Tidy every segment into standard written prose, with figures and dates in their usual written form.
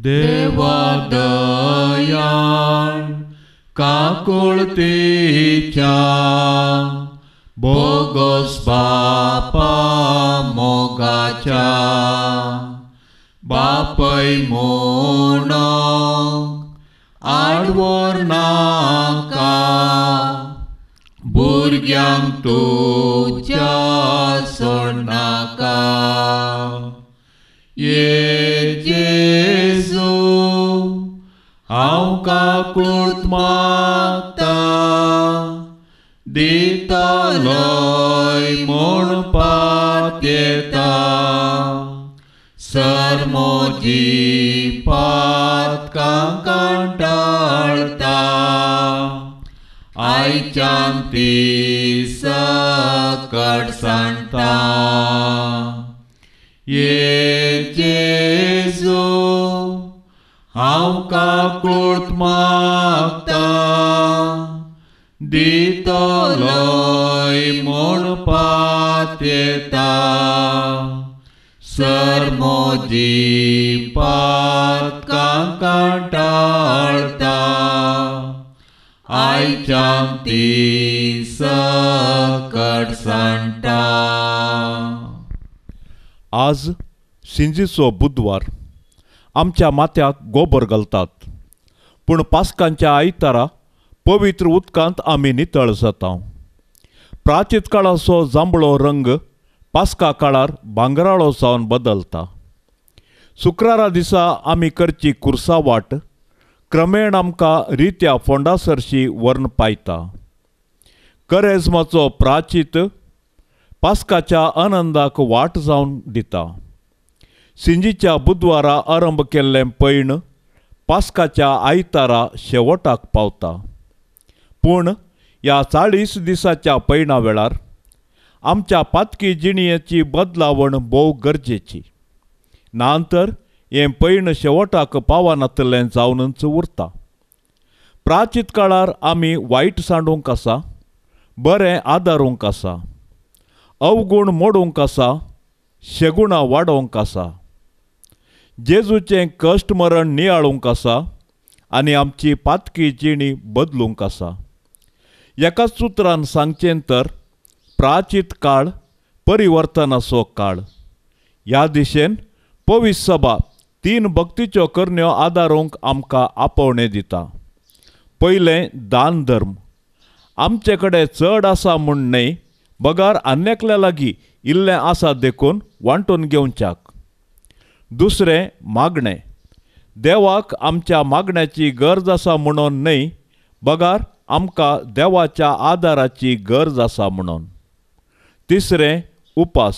देवा दयाळ काकुळतीच्या बोगोस बापा मोगाच्या बापय म्हणूंक आडवोर नाका भुरग्यांक तुज्या सोडनाका. ये जेजू हांव काकूट मागता दितलोय म्हूण पातयेता सर म्हजी पातकां कंटाळटा आयच्यान ती सकट सांडटा. ये जेजू हांव काकूट मागता दितलोय म्हूण पातयेता सर म्हजी पातकां कंटाळटा आयच्यान ती सकट सांडटा. आज सिंजीचो बुधवार. आमच्या माथ्याक गोबर घालतात, पूण पास्कांच्या आयतारा पवित्र उदकांत आमी नितळ जाता. प्राचीत काळाचो जांबळो रंग पास्का काळार भांगराळो जावन बदलता. शुक्रारा दिसा आमी करची कुर्सा वाट क्रमेण आमकां रित्या फोंडा सरशी व्हरून पायता. करेज्माचो प्राचीत पास्काच्या आनंदाक वाट जावन दिता. सिंजीच्या बुधवारा आरंभ केल्लें पैण पास्काच्या आयतारा शेवटाक पावता. पूण ह्या 40 दिसाच्या पैणा वेळार आमच्या पातकी जिणयेची बदलावण भोव गरजेची, ना तर हें पैण शेवटाक पावनातलें जावनच उरता. प्राचीत काळार आमी वायट सांडूंक आसा, बरें आदारूंक आसा, अवगूण मोडूंक आसा, शेगुणां वाडोवंक आसा, जेजूचें कश्ट मरण नियाळूंक आसा आनी आमची पातकी जिणी बदलूंक आसा. एकाच उतरान सांगचें तर प्राचीत काळ परिवर्तनाचो काळ. ह्या दिशेन पवित्र सभा 3 भक्तीच्यो करण्यो आदारूंक आमकां आपोवणें दिता. पयलें, दान धर्म. आमचे कडेन चड आसा म्हूण न्हय, बगार आन्नेकल्या लागीं इल्लें आसा देखून वांटून घेवच्याक. दुसरें, मागणें. देवाक आमच्या मागण्याची गरज आसा म्हणून न्हय, बगार आमकां देवाच्या आदाराची गरज आसा म्हणून. तिसरें, उपास.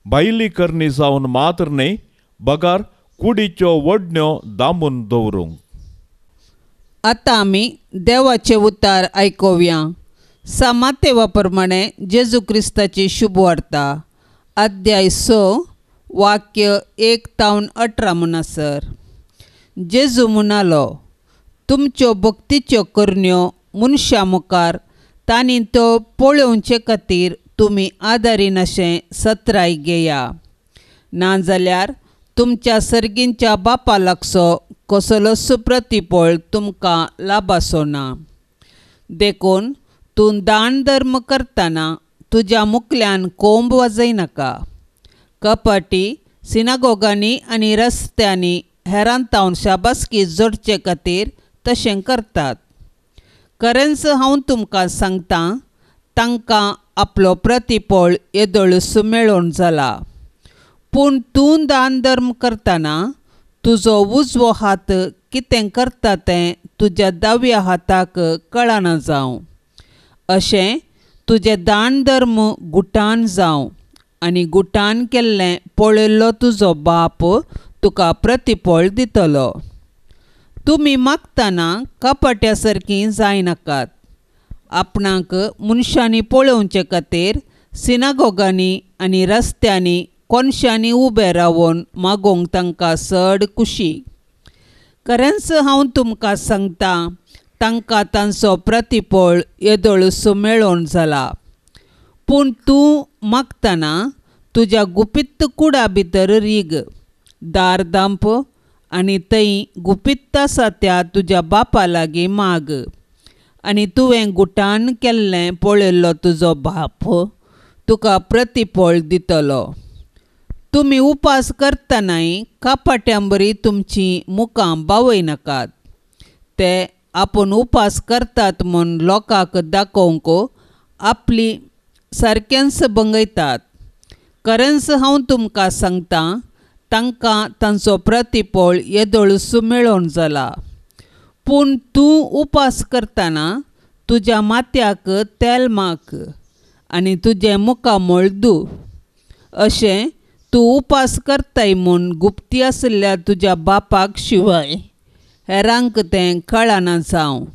भायली करणी जावन मात्र न्हय, बगार कुडीच्यो वडण्यो दामून दवरूंक. आतां आमी देवाचे उतार आयकुया. सामातेवा प्रमाणे जेजू क्रिस्ताची शुभवार्ता, अध्याय 6 वाक्य 1 तावन 18 म्हणसर. जेजू म्हणालो, तुमच्यो भक्तीच्यो करण्यो मनशां मुखार तांणी त्यो पळोवचे खातीर तुमी आदारिनाशें सत्राय घेया, नाजाल्यार तुमच्या सर्गींच्या बापा लागचो कसलोच प्रतिफळ तुमकां लाभाचो ना. देखून तूं दान धर्म करतना तुज्या मुखल्यान कोंब वाजयनाका. कपाटी सिनागोगांनी आनी रस्त्यांनी हेरां तावन शाबासकी जोडचे खातीर तशें करतात. खरेंच हांव तुमकां सांगतां, तांकां आपलो प्रतिफळ येदोळूच मेळोवन जाला. पूण तूं दान धर्म करतना तुजो उजवो हात कितें करता तें तुज्या दाव्या हाताक कळना जावं. अशें तुजें दान धर्म गुटान जावं आनी गुटान केल्लें पळयल्लो तुजो बाप तुका प्रतिफळ दितलो. तुमी मागतना कपाट्या सारकीं जायनाकात. आपणाक मनशांनी पळोवचे खातीर सिनागोगांनी आनी रस्त्यांनी कोनशांनी उबे रावन मागोवंक तांकां चड खुशी. खरेंच हांव तुमकां सांगतां, तांकां तांचो प्रतिफळ येदोळूच मेळोवन जाला. पूण तूं मागतना तुज्या गुपीत कुडा भितर रीग, दार दांप आनी थंय गुपीत आसा त्या तुज्या बापा लागीं माग आनी तुवें गुटान केल्लें पळयल्लो तुजो बाप तुका प्रतिफळ दितलो. तुमी उपास करतनाय कापाट्यां बरी तुमचीं मुखां बावयनाकात. ते आपूण उपास करतात म्हूण लोकांक दाखोवंक आपली सारकेंच भंगयतात. खरेंच हांव तुमकां सांगतां, तांकां तांचो प्रतिफळ येदोळसो मेळोवन जाला. पूण तूं उपास करतना तुज्या माथ्याक तेल माख आनी तुजें मुखामळ धू. अशें तूं उपास करताय म्हूण गुप्ती आशिल्ल्या तुज्या बापाक शिवाय हेरांक तें कळना जावं.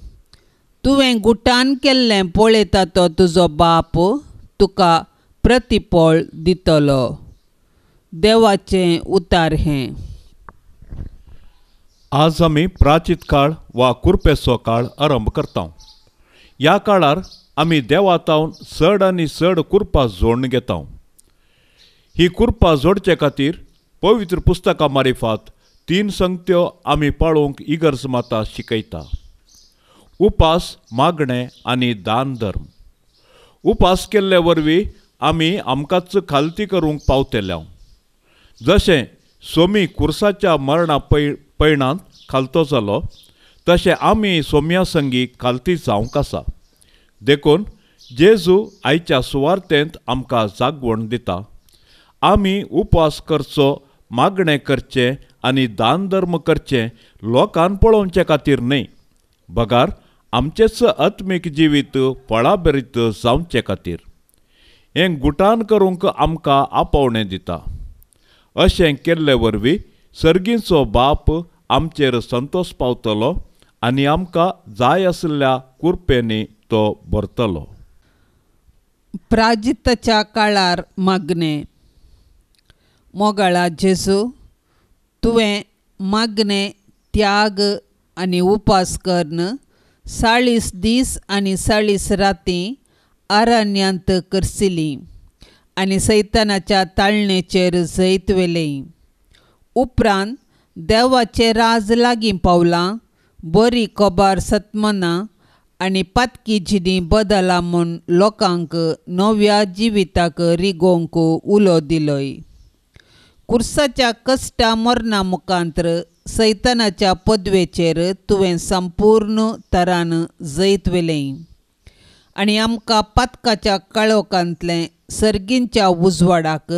तुवें गुटान केल्लें पळयता तो तुजो बाप तुका प्रतिफळ दितलो. देवाचें उतार हें. आज आमी प्राचीत काळ वा कुर्पेचो काळ आरंभ करता. ह्या काळार आमी देवातावन चड आनी चड कुर्पा जोडून घेता. ही कुर्पा जोडचे खातीर पवित्र पुस्तकां मारिफात 3 संगत्यो आमी पाळोवंक इगर्ज माता शिकयता. उपास, मागणें आनी दान धर्म. उपास केल्ले वरवीं आमी आमकांच खालती करूंक पावतले. जशें सोमी कुर्साच्या मरणा पयणांत खालतो जालो तशें आमी सोम्या संगी खालती जावंक आसा. देखून जेजू आयच्या सुवार्तेंत आमकां जागवण दिता. आमी उपास करचो, मागणें करचें आनी दान धर्म करचें लोकान पळोवचे खातीर न्हय, बगार आमचेच आत्मीक जिवीत फळाभरीत जावचे खातीर. हें गुटान करूंक आमकां आपोवणें दिता. अशें केल्ले वरवीं सर्गीचो बाप आमचेर संतोश पावतलो आनी आमकां जाय आशिल्ल्या कुर्पेंनी तो भरतलो. प्राजिताच्या काळार मागणें. मोगाळा जेजू, तुवें मागणें, त्याग आनी उपास करून 40 दीस आनी 40 राती अरण्यांत करसिली आनी सैतानाच्या ताळणेचेर जैत व्हेलें. उपरांत देवाचें राज लागीं पावलां, बरी खबर सतमना आनी पातकी जिणी बदला म्हूण लोकांक नव्या जिविताक रिगोवंक उलो दिलोय. कुर्साच्या कश्टा मरणा मुखांतर सैतानाच्या पदवेचेर तुवें संपूर्ण तरान जैत व्हेलें आनी आमकां पातकाच्या काळोखांतलें सर्गींच्या उजवाडाक,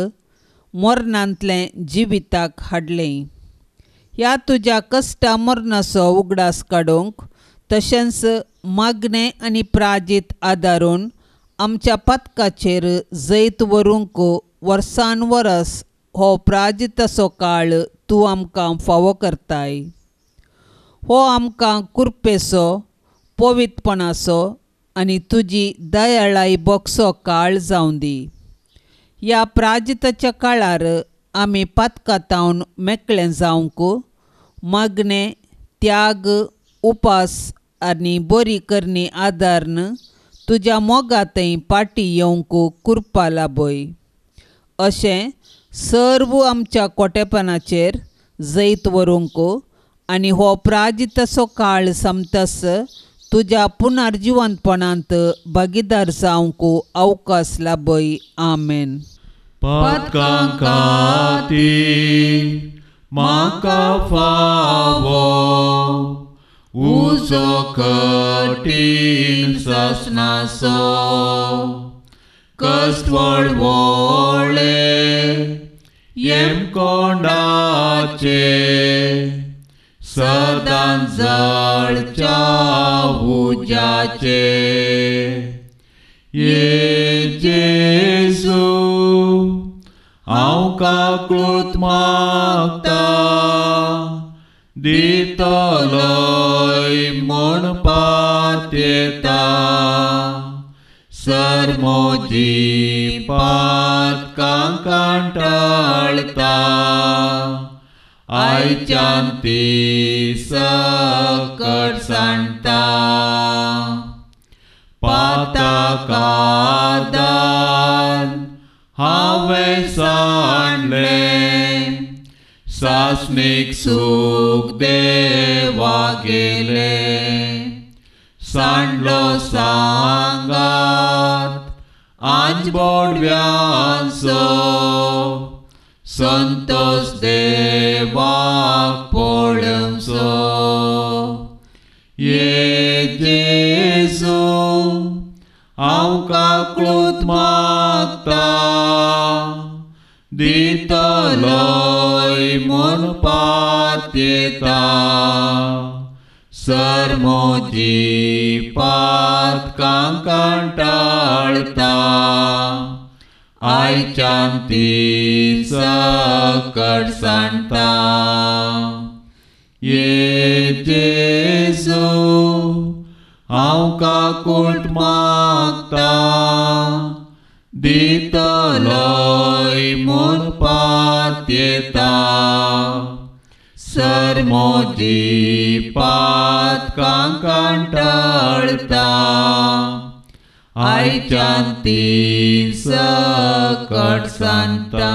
मरणांतलें जिविताक हाडलें. ह्या तुज्या कश्टा मरणाचो उगडास काडूंक तशेंच मागणें आनी प्राजीत आदारून आमच्या पातकाचेर जैत व्हरूंक वर्सान वरस हो प्राजिताचो काळ तूं आमकां फावो करताय. हो आमकां कुर्पेचो, पवित्रपणाचो आनी तुजी दयाळाय बोगसो काळ जावं दी. ह्या प्राजिताच्या काळार आमी पातकातावन मेकळें जावंक मागणें, त्याग, उपास आनी बरी करणी आदारून तुज्या मोगांतय पाटी येवंक कुर्पा लाभय. अशें सर्व आमच्या कोटेपणाचेर जैत व्हरूंक आनी हो प्राजिताचो काळ समतस तुज्या पुनर्जिवंतपणांत भागीदार जावंक अवकाश लाभय. आमेन. पातकां खातीर म्हाका फावो उजो कठीण सासणाचो, कश्ट वळवळे येमकोंडाचे, सदां जळच्या उज्याचे. ये जेजू हांव काकूत मागता, दितलोय म्हूण पातयेता, सर म्हजी पातकां कांटाळटा, आयच्यान ती सकट सांडटा. पातकां दान हांवें सांडलें, सासणीक सूख देवा गेले सांडलो सांगात आंज बोडव्यांचो संतोष देवाक पळोवचो. ये जेजू हांव काकळूत मागता दितलोय म्हूण पातयेता सर म्हजी पातकां कंटाळटा आयच्यान ती सकट सांडटा. ये जेजू हांव काकूट मागता दितलोय म्हूण पातयेता सर म्हजी पातकां कंटाळटा आयच्यान ती सकट सांडटा.